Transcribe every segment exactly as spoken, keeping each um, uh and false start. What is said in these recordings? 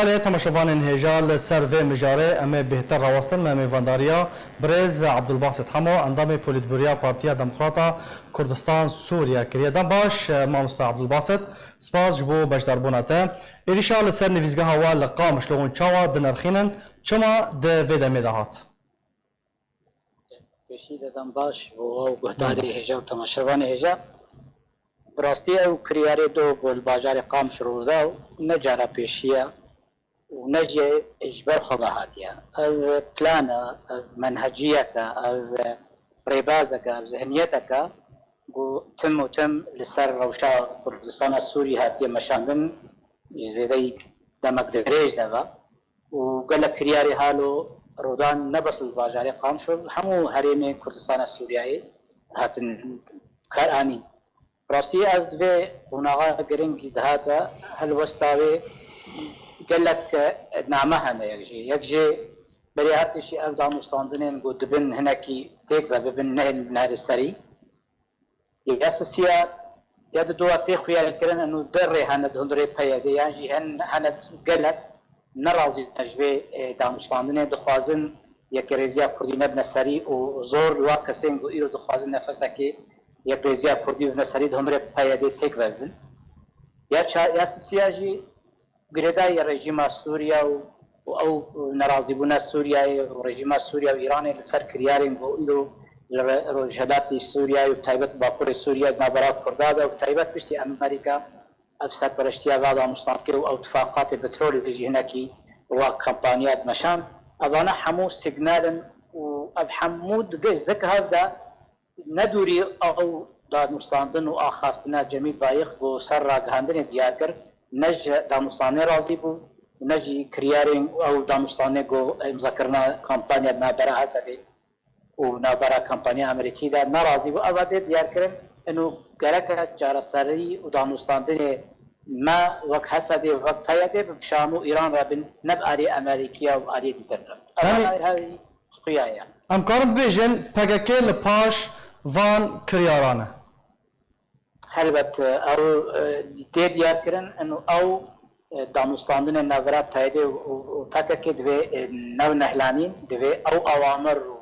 Belê, temaşevanên hêja, li ser vê mijarê em ê bêhtir rawestin, me mêvandariya birêz Abdulbasit Hemo, endamê Polîtbûroya Partiya Demokrata Kurdistan Sûriye kiriye. Dem baş, mamoste Abdulbasit, spas ji bo beşdarbûna te. Êrîşa li ser nivîsgeha we li Qamişlo hûn çawa dinirxînin, çima di vê demê de hat? Pêşî de dem baş bo we û guhdarê hêja û temaşevanê hêja. Bi rastî ew kiryarê do ku li bajarê Qamiş rû da û ne cara pêşî ye û ne jî ji ber xwe ve hatiye. Ev plan e, ev menheciyek e, ev rêbazek e, ev zihniyetek e ku tim û tim li ser rewşa Kurdistana Sûrî hatiye meşandin, ji zêdeyî demek dirêj de ve. û gelek kiryarê halo rûdan ne bes li bajarê Qamişlo, hemû herêmên Kurdistana Sûriyeyê hatin kar anîn. Rastî ev di vê qonaxa giring dihate helwesta wê gelek name hene yek jê. Yek jê berê her tiştî ev danûstandinên ku dibin hinekî têk ve bibin nehên nehêrî serî. Yasisiya ya di dua tê xuya kirin û der rê hene di hundirê P Y D yan jî hen hene gelek nerazî ne ji vê, e, danûstandinê dixwazin yekrêziya Kurdî nebine serî û zor li wa kesên ku îro dixwazin nefesekê yekrêziya Kurdî bibine serî di hundirê P Y D têk vebibin. Ya ça-, ya sisiya jî girêdayî rejîma Sûriye û, û ew nerazîbûna Sûriyeyê û rejîma Sûriye û Îranê li ser kiryarên ku îro li re-, rojhilatî Sûriyeyê û bi taybet Bakurê Sûriye di navbera Kurda de û bi taybet piştî Amerîka ev serpereştiya va danûstandikê û ew tifaqatê petrolê jî hinekî wa kampanya dimeşand. Evana hemû signal in û ev hemû digihî zik hev de Ne dûrî ew danûstandin û axaftina Cemîl Bayik ku ser ragihandinê diyar kir, ne ji danûstandinê razî bû û ne jî kiryarên ew danûstandinê ku îmzakirina kampanya di navbera Hesedê û navbera kampanya Amerîkî de nerazî bû. Eva tê diyar kirin, ino gereke çareserî û danûstandinê me wek Hesedê, wek P Y D bi Şam û Îran re bin, ne bi alî Amerîkiya û aliyê dîtir re. Ev Yanî, herî xuya ye. Em karin bibêjin P K K li paş van kiryaran e? Helbet, ew, e, tê diyar kirin, ino ew, e, danûstandinên navbera P Y D û, û, û P K K divê, e, new nehlanîn, divê ew awamir û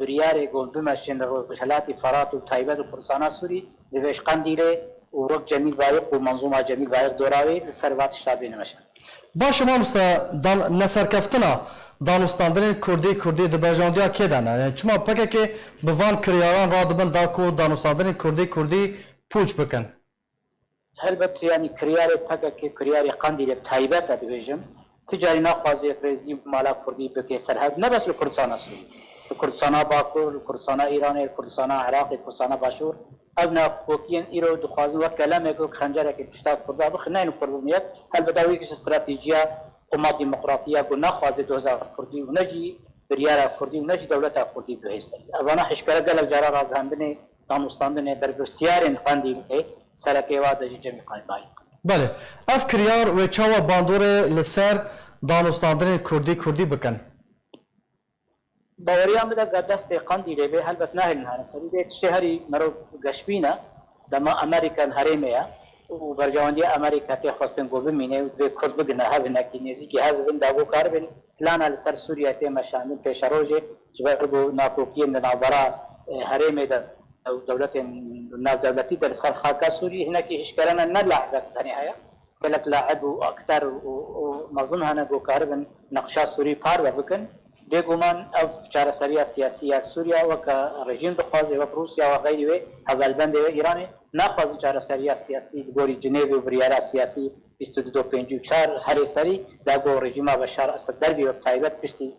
biryarê ku bimeşin li Rojhilatî Ferat û taybet li Kurdistana Sûrî, divê ji Qendîlê û wek Cemîl Bayik û menzûma Cemîl Bayik dora wê li ser va tişta bêne meşand. Baş e mamoste, dan-, neserkeftina danûstandinên kurdî kurdî di berjewendiya kê de ne? Yani çima P K K bi van kiryaran radibin da ku danûstandinên kurdî kurdî pûç bikin? Helbet, yani kiryarê P K K, kiryarê Qendîlê bi taybet e dibêjim, ti carî naxwaze yekrêzî mala kurdî bike ser hev, ne bes li Kurdistana Sûrî, li Kurdistana Bakur, li Kurdistana Îranê, li Kurdistana Iraqê, li Kurdistana Başûr. Ev nakokiyên îro dixwazin wek kelemek, wek xencerekê pişta kurda bixin, neynin kur bibin yek. Helbet ew yek ji stratejiya Koma Demokratî ya ku naxwaze doza kurdî û ne jî biryara kurdî û ne jî dewleta kurdî bihêse. Evana hişkere gelek cara ragihandinê danûstandinê berpirsiyarên Qendîlê, sereke wa de jî Cemîl Qaybayî. Belê. Ev kiryar wê çawa bandorê li ser danûstandinên kurdî kurdî bikin? Baweriya min de ga destê Qendîlê bê, helbet nahêlin hene serî. Vê tiştê herî merov geşbîn e. Dema Amerîka li herêmê ye û berjewendiya Amerîka tê xwestin ku bimîne û divê Kurd bigihne hev, hinekî nêzîkî hev bibin, da ku karibin plana li ser Sûriye tê meşandin pêşerojê, ji ber ku nakokiyên di navbera, e, herêmê de û dewletên navdewletî de li ser xaka Sûrî hinekî hişkere ne, ne laibek tenê heye. Gelek laib û akter û, û mezin hene ku karibin neqşa Sûrî parve bikin. Bêguman ev çareseriya siyasî ya Sûriye weke rejîm dixwaze, wek Rûsya, wek xeyrî wê, hevalbendê wê Îranê, naxwazin çareseriya siyasî li gorî Cinêvê û biryara siyasî bîst û du do pêncî û çar herê serî, da ku rejîma Beşar Esed dervî wek taybet piştî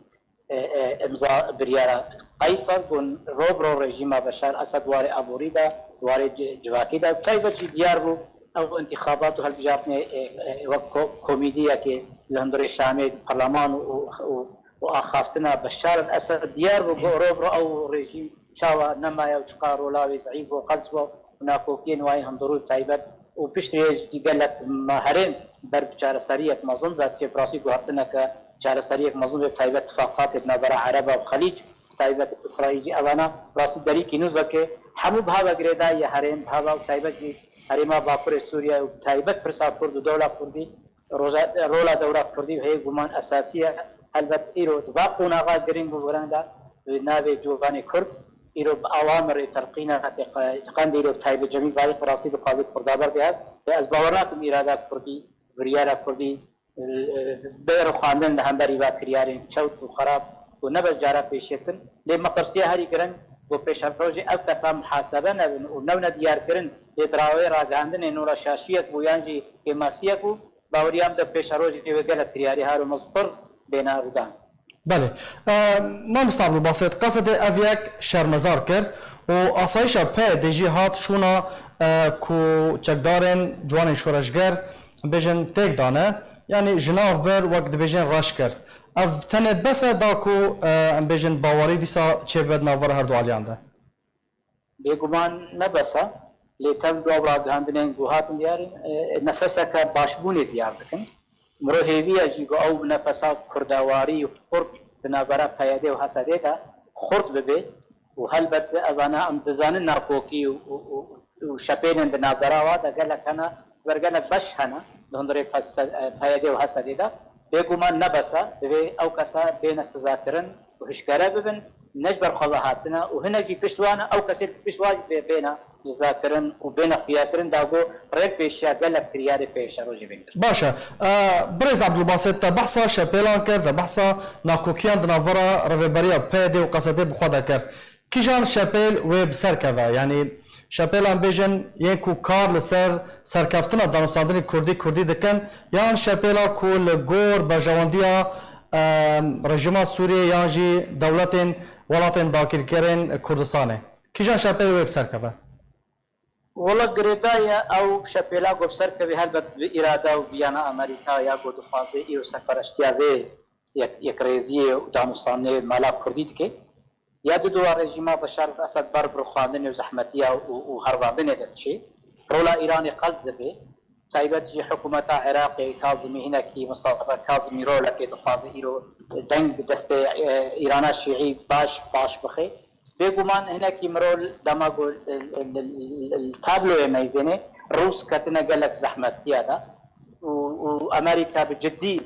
e, e, imza biryara Qeysar bûn, ro bi ro rejîma Beşar Esed warê aborî de, warê ci-, civakî de, taybet jî diyar bû ew intixabat û hilbijartinê, e, e, wek ko-, komîdiyekê li hundirê Şamê parlaman û, û, û, û axaftina Beşar el Esed diyar bû ku ro bi ro ew rejîm çawa nemaye û çiqa rola wê zeîf bû, qels bû û nakokiyên wayî hundirû taybet û piştî wê jî gelek me herêm ber bi çareseriyek mezin ve tê bi rastî guhertineke çareseriyek mezin ve bi taybet tifaqatê di navbera Ereba û Xelîc, bi taybet Îsraîl jî evana bi rastî derîkî nû veke hemû bi hava girêdayî ye herêm, bi hava û taybet jî herêma Bakurê Sûriye û bi taybet pirsa Kurd û dewla Kurdî Roja, rola dewra Kurdî heye guman esasî ye. Helbet îro di va qonaxa girîng û giran de di navê ciwanê Kurd îro bi awamir ê telqîna tê qe-, Qendîlê bi taybet Cemîl Bayik bi rastî dixwaze Kurda berde hev. Lê ez bawer nakim îrada Kurdî, biryara Kurdî, e, bê rixwandin li hemberî va kiryarên çewt û xerab û ne bes cara pêşiyek bin. Lê metirsiya herî giring ku pêşerojê ev kesa muhasebe nebin û newne diyarkirin, lê di rawê ragihandinê nûra şaşiyek bû yan jî kêmasiyek bû, baweriya min de pêşerojê wê gelek kiryarî har û meztir bêne rûdan. Belê. E, Mamosta Abdulbasit, qesedê ev yek şermezar kir û asayişa P Y D jî hat şûna, e, ku çekdarên ciwanên şoreşger bêjin têk dane, yanî ji nav bir wek dibêjin reş kir. Ev tenê bes e da ku, e, em bêjin bawerî dîsa çêbibe di navbera her du aliyan de? Bêguman ne bes e, lê tev li ew ragihandinên ku hatin diyar in, e, nefeseke başbûnê diyar dikin. Miro hêvî ye jî ku ew nefesa kurdewarî û xurt di navbera P Y D û H S D'ê de xurt bibe û helbet evana em dizanin nakokî û, û, û, û şepêlên di navbera wa de gelek hene, ber gelek beş hene di hundirê P S, P Y D û H S D'ê de. Bêguman ne bes e, divê ew kesa bêne sizakirin û hişkere bibin, ne ji ber xwe ve hatine û hinek jî pişt wan e, ew kesên pişt wan jî divê bêne cezakirin û bêne xuyakirin, da ku rêk pêşiya gelek kiryarê pêşerojê bên girt. Baş e. E, Birêz Abdulbasit, te behsa şepêlan kir, te behsa nakokiyan di navbera rêveberiya P Y D û Q S D bi xwe de kir. Kîjan şepêl wê bi ser keve? Yanî şepêlan bêjin yên ku kar li ser serkeftina danûstandinê kurdî kurdî dikin, yan şepêla ku li gor berjewendiya, em, rejîma Sûriyê yan jî dewletên welatên dagirkerên Kurdistanê? Kîjan şepêl wê bi ser keve? Wela girêdayî ye ew şepêla ku bi ser kevî helbet bi îrada û biyana Amerîka ya ku dixwaze îro serpereştiya vê yek, yekrêziyê û danûstandinê mala kurdî dike. Ya didoa rejîma Beşar Esed ber bi rixwandinê û zehmetiya û, û hervandinê de diçe. Rola Îranê qel dibe. Taybet jî hikûmeta Iraqê Kazimî hinekî Mistefa Kazimî rolekê dixwaze îro deng destê, e, Îrana şîî baş, baş bixe. Bêguman hinekî mirov dema ku li, li, li, li tabloyê meyzênê Rûs ketine gelek zehmetiya de û, û Amerîka bi cidî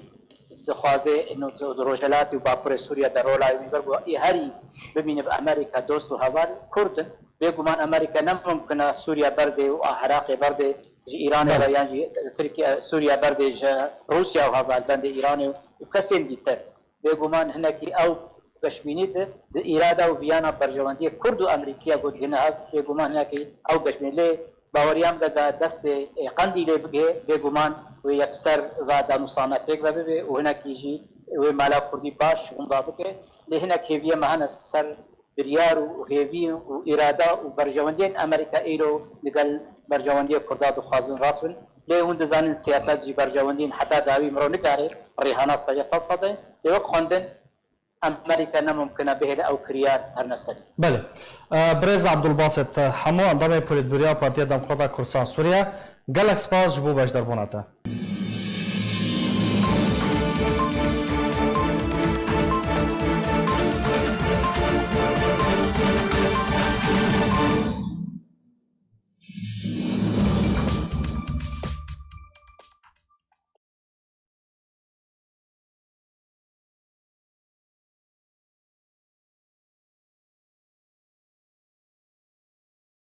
dixwaze ino di Rojhelatê û Bakurê Sûriye de rola wî ber ku herî bimîne bi Amerîka dost û heval Kurd in. Bêguman Amerîka ne mimkun e Sûriye berdê û a Iraqê berdê ji Îranê re Belê. yan jî Tirkiye, Sûriye berdê ji Rûsya û hevalbendê Îranê û kesên dîtir. Bêguman hinekî ew geşbînî di, di îrada û biyana berjewendiyê Kurd û Amerîkiya ku digihine hev, bêguman hinekî ew geşbînî. Lê baweriya min de da destê, e, Qendîlê bigihê, bêguman wê yekser va danûstana pêk ve bibe û hinekî jî wê mala Kurdî baş winda bike. Lê hinek hêviyê me hene ser biryar û hêvî û îrada û berjewendiyên Amerîka îro li gel berjewendiyê Kurda dixwazin rast bin. Lê hûn dizanin siyaset jî berjewendiyên heta dawî mirov nikare rihana sede sed sed e. Lê wek xwendin Amerîka ne mimkin e bihêle ew kiryar herne serî. Belê. E, Birêz Abdulbasit, hemû endamê Polîtbûroya Partiya Demokrata Kurdistan Sûriye, gelek spas ji bo beşdarbûna te.